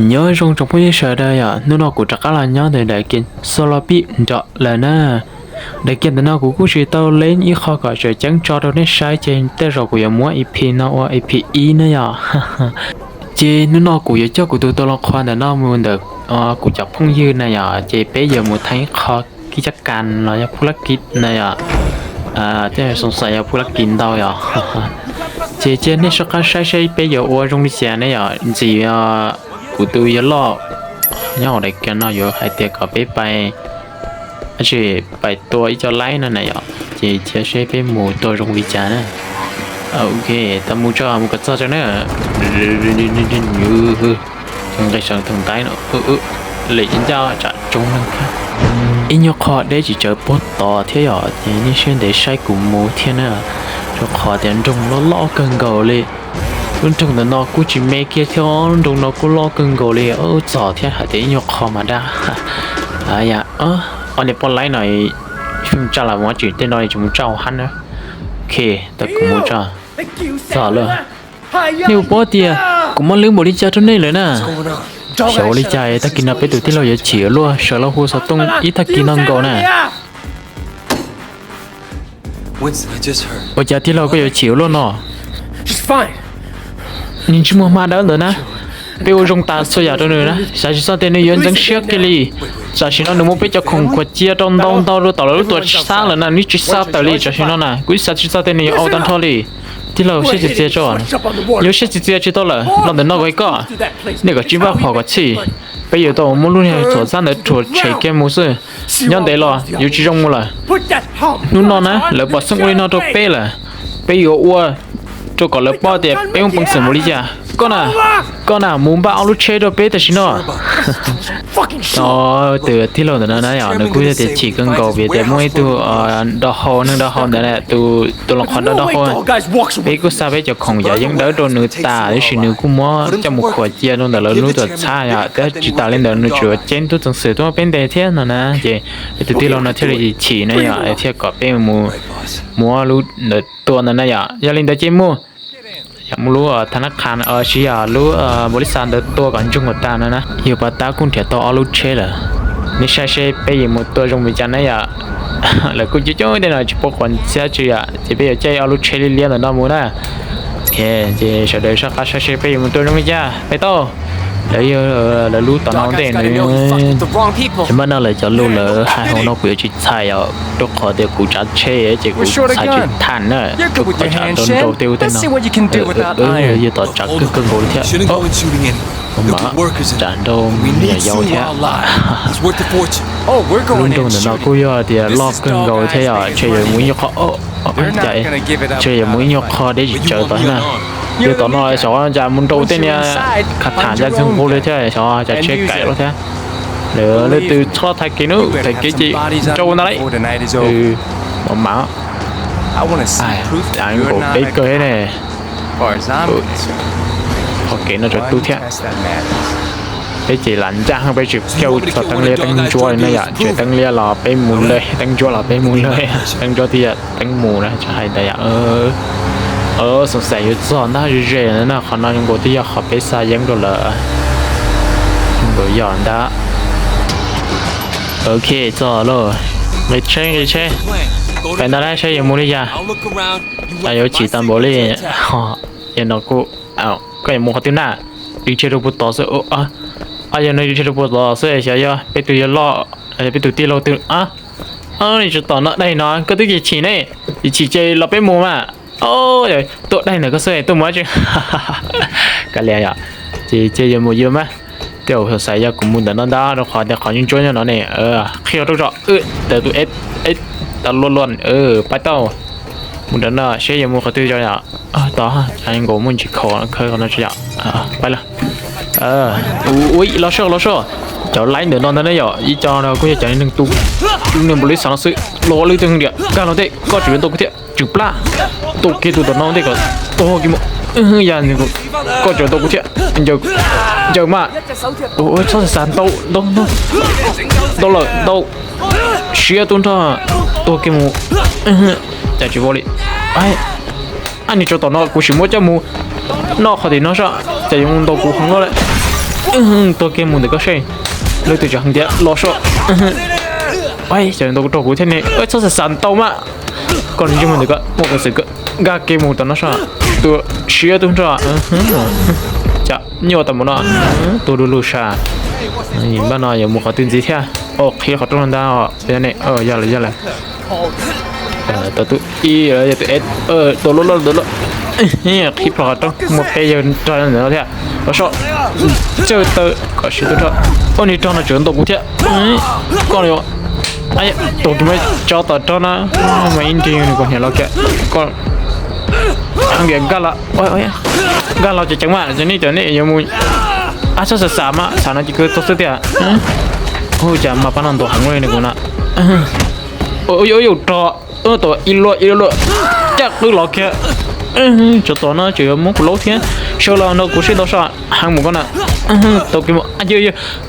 Nyob zoo tsoom phooj ywg sawv daws yom, hnub no kuv rov qab los nyob ntawm daim game Solo Pib nrog lawm na. Daim game ntawm no kuv kuj tsis tau leeb ib qho kom tseem ceeb tso rau nej saib, ces tej zaum kuv yuav muab E P no ua E P ib na yom. Ces hnub no kuv yuav coj kuv tus tua loo qhua ntawm no mus ntawm kuv cov phooj ywg na yom, ces peb yuav mus thaij ib qho kib cab kas los yog phu lab kis na yom. Tej xoom xaim yog phu lab kis ntau yom. Ces cia nej soj qab saib saib peb yuav ua zoo li cas ne yom. Ntxim kuv tus yuav loj nyob hauv daim game no yuav hais tias kom peb pais, pais tua ib co laib no na yom. Ces cia seb peb mus tua zoo li cas na. Ok, tau mus tso, mus kom txog tso na. Nqis sawv thoom ntaib no, lem ncaj tsam tsoo neeg thiab. Ib nyuag qho deb tsis tsawv puag tod thiab yom, ces nej siab ntev saib kuv mus thiab na. Rau qhov tias nroog loj loj kawg nkaus li. Lub nroog ntawm no kuj tsis me kiag thiab, lub nroog no kuj loj kawg nkaus li. Txog thiab hais tias ib nyuag qho mas dab. Yam, ob niag poj laib no feem tsaj los mus tsis tej no tsis mus tsaj hab na. Ok, tau kuv mus tso. Txog lawm. Nej puas paub tias kuv muab lwb npaum li cas rau nej lawm na? Xyov ua li cas tag kis no peb tus tij laug yuav chim ua luaj, sawv los hu xov tooj ib tag kis no nkaus na. Ua cas tij laug koj yuav chim ua luaj no? Niag ntsej muag hma dawb ntawd na, peb ua zoo tas txhua yam rau nws na, xav tsis txog tias nws yuav ntxeev siab kiag li. Tam sim no nws muab peb cov khoom khuam cia rau ntau ntau rau tom lawv lub tuam txhab lawm na, nws tsis xav tawm li. Tam sim no na kuv xav tsis txog tias nws yuav ua tag nrho li. Tij laug, siab txias txias tso, yuav siab txias txias tsis tau lawm, los ntawm no kom koj, nej kom tsis npaj phom kom txhij, peb yuav tau muab lub niag tuam txhab ntawd rhuav tshem kiag mus xwb. Nyob ntev los yuav tsis zoo mus lawm. Hnub no na lawv pom xeeb ua li no rau peb lawm, peb yuav ua rau kom lawv paub tias peb muaj peev xwm npaum li cas. Koj na, koj na mus npaj ob lub tsheb rau peb tam sim no. Tus tij laug ntawm no na yom, nws kuj yog tias chim kawg nkaus vim tias muaj ib tug do hau, neeg do hau ntawd, tus tus los qhov do do hau. Peb kuj xa peb cov khoom yam yeeb dawb rau nws tas, tab sis nws kuj muab coj mus khuam cia rau ntawm lawv lub tuam txhab yom, thiab tsis tas li ntawd nws tseem ceeb tub ceev xwm tuaj peb ntes thiab no na. Ces tus tij laug no thiaj li chim na yom, thiaj kom peb mus muab lub ntawd tua ntawd na yom. Yog li ntawd ces mus, yog mus lub tha nab qha, tsis yog lub npaum li xav ntawd tua kom ntsoog kom tag no na. Yog pas tab kuj nrhiav tau ob lub tsheb lawm, nej saib seb peb yuav mus tua zoo li cas na yom. Lawv kuj coob coob tej no tsis paub qhov txhia tsi yom, ces peb yuav caij ob lub tsheb liab liab ntawm no mus na. Ces sawv daws soj qab saib seb peb yuav mus tua zoo li cas, peb tau. Lawv, lawv lub tom no ntej nws, ces npaj no lawv cov lus lawv hais hauv no kuv yuav tsis txhais os, rau qhov tias kuv tsav tsheb ces kuv txhais tsis tham na, rau qhov tsam nrau nrau tej ub tej no. Yog tom tsam kawg kawg nkaus li thiab. Tsam nrau me nyuam yaus thiab. Lub nroog ntawm no kuj yog tias loj kawg nkaus thiab yom, ntshe yuav mus ib nyuag qho, ntshe yuav mus ib nyuag qho deb tsis tsawv tod na. Yog tom no xyov cas mus nrau tej niag khav tham ncaj ntxwg npug li thiab, xyov cas tsheb kaim lawm thiab. Lawv leej twg txhob thaiv kev nawb, thaiv kev ces nrau ntag lauj. Mam mam, nkaum peb kawg ne. Qhov kev no tsaus ntuj thiab. Peb ces lam ncaj heev, peb tsis caw txog teeb liab teeb ntsuab li na yom, tsis teeb liab los peb mus lawm, teeb ntsuab los peb mus lawm, teeb ntsuab twb yog teeb mus na, tsis hais ntawd yom. Xoom xaim yuav txog ntag, ze ze na, qhov no zoo nkaus twb yog qhov peb xa yeeb rau lawm. Zoo nkaus yog ntag. Ok, txog lauj. Nqis tsheb, nqis tsheb. Pais ntag lauj, saib yuav mus li cas. Yuav chim tag npaum li. Yog no kuj, koj yuav mus qhov twg na? Nqis tsheb rau puag tod xwb. Yog no nqis tsheb rau puag tod xwb, xyov yog peb tus yuav loj, peb tus tij laug twg. Nws tsis tom no, daim no koj twb chim ne, chim ces los peb mus mas. Tuaj daig ntawm koj xwb tuaj mus dab tsi? Kav liam yom, ces cia yuav mus yuav mas. Tej zaum xav yog kuv mus ntawm no ntag, rau qhov tias qhov ntsuab ntsuab nyob no ne. Qhia rau tso, ntawm tus eb, eb, tau luaj luaj, pab tau. Mus ntawm no seb yuav mus qhov twg tso yom. Tod, nkaus muaj ntsis khau khawb qhov no tso yom. Pab lawm. Ua, los soj los soj. Cov laib ntawm no ntag ne yom, ib co no kuj yog cov neeg tu, neeg npaum li xav no xwb, los ua lwj tej diam, nkag los tej, koj tseem yuav ntaus kuv thiab, tsw plab. Ntaus kiag tus tom no tej kom tuag kiag mus. Ya, koj tseem ntaus kuv thiab, ncaws mas. Txhob xav ntaus, ntaus, ntaus, ntaus lawm, ntaus. Siab tub nrog, tuag kiag mus. Cas tsis vau li. Ab, nws tseem tom no, kuv sim muab coj mus noj qhov tim no soj, cas yuav mus ntaus kuv heev no lawm. Tuag kiag mus ntawm koj seb. Leej twg tseem hais tias los soj. Cov ntau rau kuv thiab ne, txhob xav xav ntau mas. Koj ntsej muag ntawm koj muaj peev xwm nkag kiag mus tom no soj. Tua siab tub nrho. Cas nyuaj tau mus no. Tua du lug sas. Npaj no yuav mus qhov twg ntxiv thiab? Qhib qhov rooj no ntag. Yog lawm, yog lawm. Tau tus ib, yog tus ib, tua loj loj tua loj. Qhib plho qhov rooj muaj peb yawg rog ntawm no thiab. Los soj. Tsawg taw kom siab tub nrho. Ua niag rog no tseem ntaus kuv thiab. Koj tus kis mas tso tom rog na. Mas ib nrig nws kuv hniav los kiag. Koj heev tias nkag los, nkag los ceev ceev mas cov nej cov nej yuav mus. Ab, txhob xav xav mas, xav no ces kawg tuag xwb tiag. Hu cas mas pab no ntuas heev li nws kuv na. Ua yus rog, tua ib luaj ib luaj, caj qwb los kiag. Tsov tom no tseem yuav muab kuv laub thiab. Sawv los nrog kuv sib ntaus soj heev mus koj na. Tau kiag mus,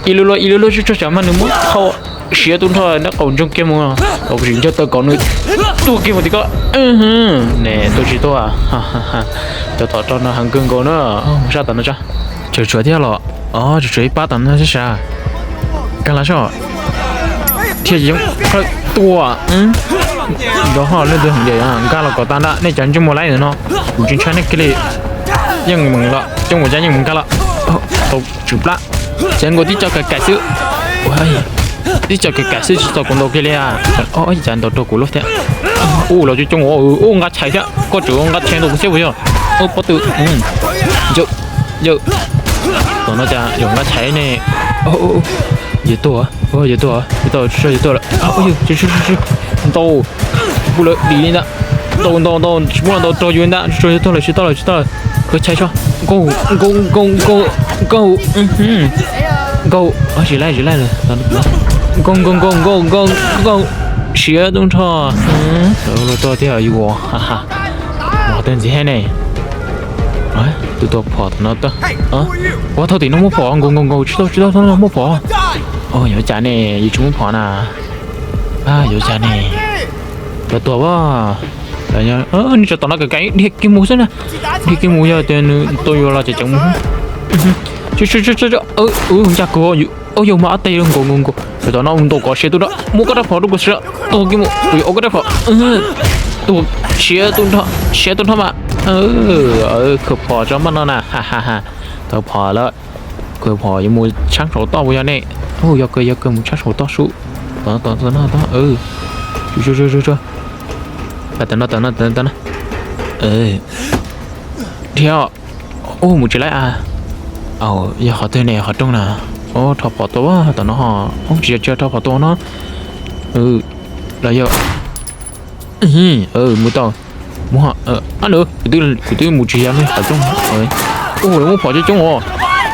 ib luaj luaj ib luaj luaj tsuag tsuag tsam mas nws muab thau siav tub nrho nab qaum ntsoog kiag mus. Kuv tsis nco tau kom nws tuag kiag mus tim koj. Ne, tuag tsis tuag. Cov tom rog no heev kawg nkaus na. Mus sab tom no tso. Tsawg tshuav thiab los? Tsawg tshuav ib pab tom no sab sab. Nkag los soj. Thiaj yoov plawg tua. Nrov ho leej twg hais tias nkag los kom tas ntag, nej cov ntsej muag laib ntawm no, kuv tsis ntshai nej kiag li. Yeej mus los, coj mus cab yeej mus nkag los. Tau tsw plab. Ces nkaus tib co kaim kaim xwb. Tib co kaim kaim xwb tsis txaus kuv ntaus kiag li. Cas ntaus rau kuv lub thiab. Ua los coob coob, ua nqa chais thiab, koj tseem ua nqa chais ntaus kuv thiab puas yog? Pob tw. Yawm, yawm, tom no cas yuav nqa chais ne. Yuav tuag, yuav tuag, yuav tuag, yuav tuag lawm. Ntaus, pub lawv dim li ntag. Ntaus, ntaus, ntaus, tsis muaj ntaus rau yus li ntag, tsis tuag lawm, tsis tuag lawm, tsis tuag lawm. Khawb chais so. Nkaug, nkaug, nkaug, nkaug, nkaug. Nkaug, tsis laij, tsis laij lawm. Nkaug, nkaug, nkaug, nkaug, nkaug, nkaug. Siav tub nrho. Luag tuag thiab yus, ha ha. Mus qhov twg ntxiv thiab ne? Tus tua phom tom no. Ua thaum tim no muaj phom, nkaug, nkaug, nkaug, tsis tau, tsis tau, muaj phom. Yuav cas ne, yus tsis muaj phom na. Yuav cas ne. Lawv tuag as. Nej tso tom no kav kav dhia kiag mus xwb na. Dhia kiag mus, yog tias nws tua yus los ces ceev mus. Ncaj kawg, yus mas ob teg nkaus nkaus nkaus. Tso tom no ntaus kom siav tub nrho, muab koj rab phom rau kuv siav, tua kiag mus, kuv yuav ua koj rab phom. Tua siav tub nrho, siav tub nrho mas. Khaws phom tso npaj no na, ha ha ha. Tau phom lawm. Khaws phom yuav mus tshaab saum toj puas yog ne? Yog kawg, yog kawg, mus tshaab saum toj sub. Tom no, tom no, tom no. Tom no, tom no, tom no. Dhia. Mus tsis laib a. Yog qhov twg ne, qhov rooj na. Rho phom tua tom no ho. Tsis yog, tsis yog rho phom tua no. Los yog mus tau. Mus ho. Kuv twb mus tsis yog ne qhov rooj. Lawv muab phom coob coob os.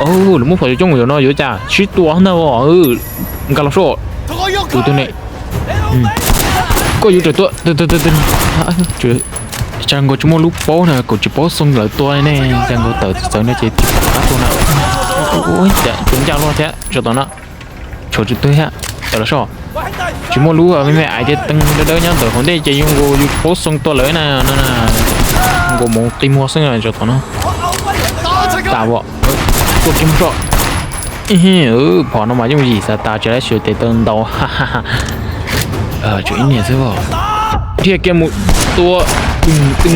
Lawv muab phom coob coob, yog no yuav cas sib tua ntag os. Nkag los soj. Tus twg ne? Koj yuav rawm tua. Cas nkaus tsis muaj lub paub na, kuv tsis paub xoo lawv tua ne, cas nkaus tawm txawv no ces tsis pom qab tua na. Cas tus ncaj luaj thiab tso tom no. Tshuav tsw twg thiab, tawm los soj. Tsis muaj lub me me aiv tias teeg dawb dawb nyob ntawm hauv ntej ces yus nkaus yus tsis paub xoo tua lawv na. Nkaus mus qi muag xwb tso tom no. Tas vos. Tua kiag mus soj. Phom no mas yooj yim xav tas tsis laib xyuas tes taw ntau, ha ha ha. Tshuav ib niag xwb os. Dhia kiag mus tua. Twb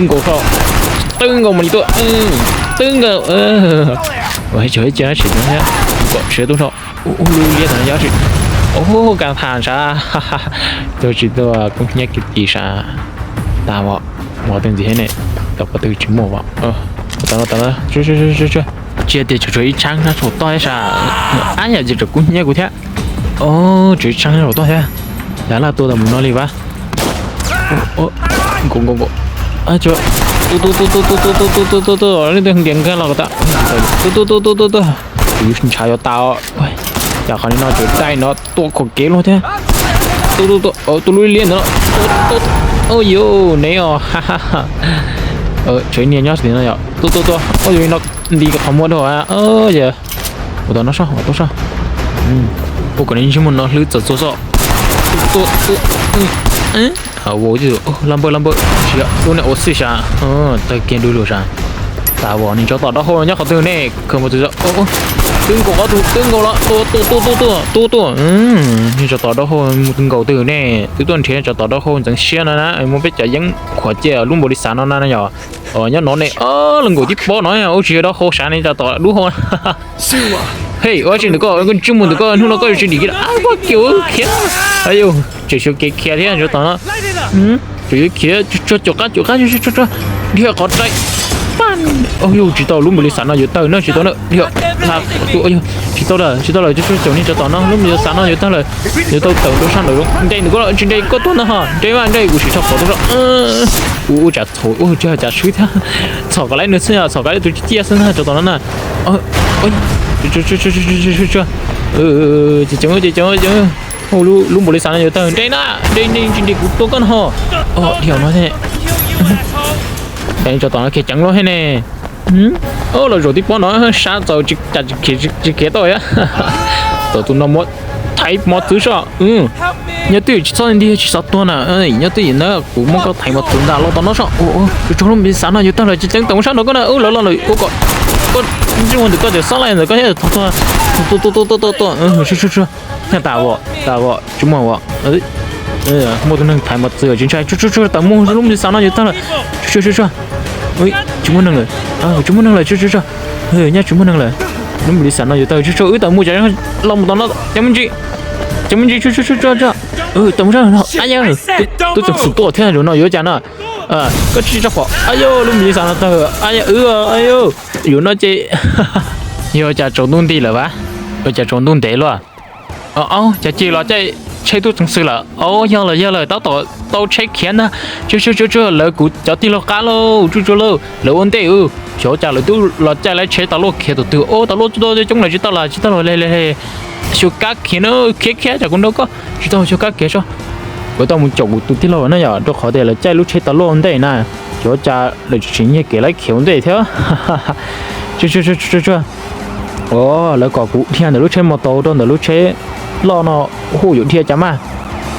nkaus soj. Twb nkaus mam li tua. Twb nkaus. Tshuav ib co dab tsi thiab, kom siav tub nrho. Ua lub liab ntawd yog dab tsi? Ua kas tham sav. Tua tsis tua, kub hnyiab kiag tis sav. Tas vos, mus qhov twg ntxiv thiab ne? Tau qhov twg tsis muaj vos. Tsis tias tseem tshuav ib tshaab sab saum toj thiab sav. Ab, yam tsis tseem kub hnyiab kuv thiab. Tshuav ib tshaab sab saum toj thiab. Yam laj tua tau mus no li vas. Nkaus nkaus nkaus. Tu tu tu tu tu tu tu tu tu tu tu, leej twg ntiav nkag los kom tas. Tu tu tu tu tu tu. Kuv yuav ntshav yuav tas os. Yam qhov no tseem dai no tua khom kev luaj thiab. Tu tu tu, tus lub liab ntawd no. Ua yus neb os, ha ha ha. Tshuav ib niag nyob tim no yom. Tu tu tu, ua yus no nti qhov muag dhau. Yog ua tom no soj, ua tau soj. Ua kom nws ntsej muag no hlwb txawm txua soj. Ua laj npawj laj npawj, tsis yog lub niag ua xwj sav. Tawg kiag du lug sav. Tas vos, niag tsov tom dawb hau nyob qhov twg ne? Khaws mus twg? Twb nkaus ob tug, twb nkaus los tua tua tua tua tua tua tua. Niag tsov tom dawb hau mus twg nkaus twg ne? Twb tuaj nrhiav tsov tom dawb hau ntxeev siab no na, muab peb cov yeeb khuam cia lub npaum li xav no na yog. Nyob no ne, los nkaus tib pob no, ua tsis yog dawb hau sav ne, tsov tom dub hau. Hej, ua tsis ntawm koj, koj ntsej muag ntawm koj, hnub no koj yuav tsis dim kiag, ab, kiag khiav. Ayu, tseem xyuas kev khiav thiab tsov tom no. Tseem yuav khiav, tsuag tsuag, caum qab caum qab, tsuag tsuag, dhia qhov rai. Yus tsis tau, lub npaum li xav no yuav tawg na, tsis tau na, dhia la tua, tsis tau lawm, tsis tau lawm, tsuag tsuag, caum niag tsov tom no, lub npaum li xav no yuav tawg lawm. Yuav tau tawm rau sab nraud, nres ntawm koj, tsis nres koj tuag ntag ho, nres mas nres, kuv sim tso qhov tuaj. Ua tsam txhaum, ua tsam swb thiab, txhom kom lawv nws xwb, txhom kom lawv tus ciaj xwb ntag tsov tom no na. Ces ceev ces ceev, lub npaum li xav no yuav tawg, nres na, nres, nres, tsis nres kuv tua koj no ho. Dhia no thiab. Tsov tom no khiav ceev lub thiab ne. Los zaum tib pob no sab txaus, tsis khiav tau. Tau tus no muab thaiv mos txwv soj. Nyob twj ywm tsis txhob nti, tsis txhob tuag na. Nyob twj ywm na, kuv muab koj thaiv mos txwv ntag, los tom no soj. Tsuag tsuag, lub npaum li xav no yuav tawg lawm, tsis ceev tau sab nraud koj na, lawv los lawm, ua kom koj ntsej muag ntawm koj tseem xob laij ntawm koj thiab, tua tua tua tua tua tua, tsuag tsuag, tas vos, tas vos, tsis muaj vos. Muaj tus neeg thaiv mos txwv tsis ntshai, tsuag tsuag, tawm mus, lub npaum li xav no yuav tawg lawm, tsuag tsuag. Tsis muaj neeg lawm, tsis muaj neeg lawm, tsuag tsuag. Nyob tsis muaj neeg lawm, lub npaum li xav no yuav tawg, tsuag tsuag, wb tawm mus, los mus tom no, ceev me ntsis, ceev me ntsis, tsuag tsuag, tsuag tsuag. Tawm mus sab no, ab ya, tub ceev xwm tuaj thiab, zaum no yuav cas no. Koj tsis tso phom, ab ya, lub npaum li xav no tawg, ab ya, wb, ab ya, yuav no ces yog cas tsaus ntuj nti lawm vas, yog cas tsaus ntuj ntev luaj. Cas cia los caij tsheb tub ceev xwm lawm, yog lawm, yog lawm, tab tom tau tsheb khiav ntag. Tsuag tsuag, tsuag tsuag, lawv kuv cov tij laug qab lauj, tsuag tsuag lauj, lawv ua ntej. Xyov cas lawv twb los caij lawv tsheb tas luaj khiav tus twg, tas luaj coob lawm, tsis tau lawm, tsis tau lawm, le le, xyov kab khiav na, khiav khiav, tsam kuv nrog koj tsis tau, xyov kab khiav soj. Kuv tau mus caum kuv tus tij laug na yom, rau qhov tias lawv caij lub tsheb tas luaj ua ntej na, xyov cas lawv tsis tsim nyiag kev lawv khiav ua ntej thiab. Tsuag tsuag, tsuag tsuag. Lawv kom kuv dhia ntawm lub tsheb mos taus rau ntawm lub tsheb loj no, hu yuav dhia cas mas,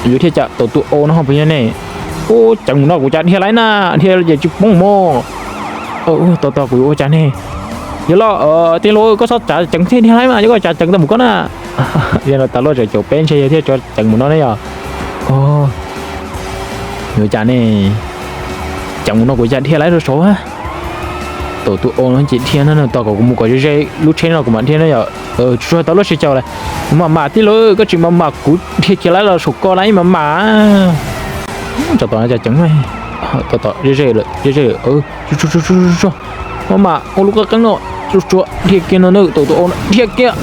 yuav dhia cas tau tus au no ho puas yog ne? Ub, ceev mus no kuv cas dhia laib na, dhia ces tsis poob mog. Tos tos kuv yuav ua cas ne? Yog los, tij laug, koj txhob tsav ceev thiab, dhia laib mas, yog koj tsav ceev tau mus koj na. Yog no tas luaj tseem caum peb ntshe yog thiaj tso ceev mus no ne yom. Yuav cas ne? Ceev mus no kuv cas dhia laib rau saud. Tau tus au no ces dhia no, tos kom kuv mus kom ze ze lub tsheb no kuv mam dhia na yom. Tsuag tsuag, tau luaj sib caum lawm, kuv mam mam, tij laug, koj tsis mam mam kuv dhia kiag laib los saum koj laib mam mam. Tsov tom no cas ceev, tos tos, ze ze lawm, ze ze lawm. Tsuag tsuag, mam mam ua lub qeeb qeeb no, tsuag tsuag, dhia kiag no na, tau tus au no dhia kiag,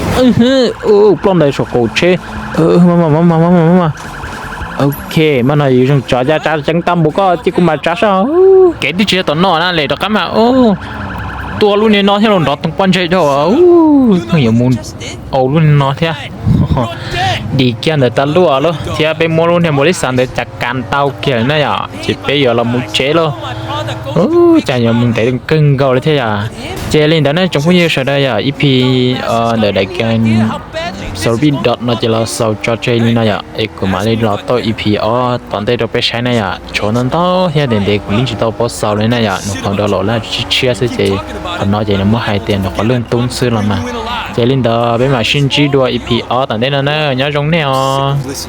ploj ntawd saum qaum tsheb. Mam mam, mam mam, mam mam. Ok, mas no yus zoo tsav, tsav ceev tau npaum koj ces kuv mam tsav soj. Kev twb tsis yog tom no na, lem rov qab mas. Tua lub niag no thiab los nrov toog pob ntseg dhau. Pheej yuav mus au lub niag no thiab. Dim kiag ntawd tas luaj lauj, thiab peb muab lub niag npaum li xav ntawd cas kas tau kiag na yom, ces peb yuav los mus tsev lauj. Cas yuav mus ntev kawg nkaus li thiab yom. Ces li ntawd ne tsoom phooj ywg sawv daws yom, ib phim ntawm daim game Zombie Doll no ces los xaus tso tseg li no yom, es kuv mam li los tau ib phim ob tom ntej rau peb saib na yom. Tshuav ntau ntau thiab ntev ntev kuv yeej tsis tau paub xaus li na yom, nws qhov do los laj tshiab xwb ces qhov no ces nws muab hais tias nws qhov lwj tub xwb los mas. Ces li ntawd peb mam sib ntsib dua ib phim ob tom ntej no na, nyob zoo nej os.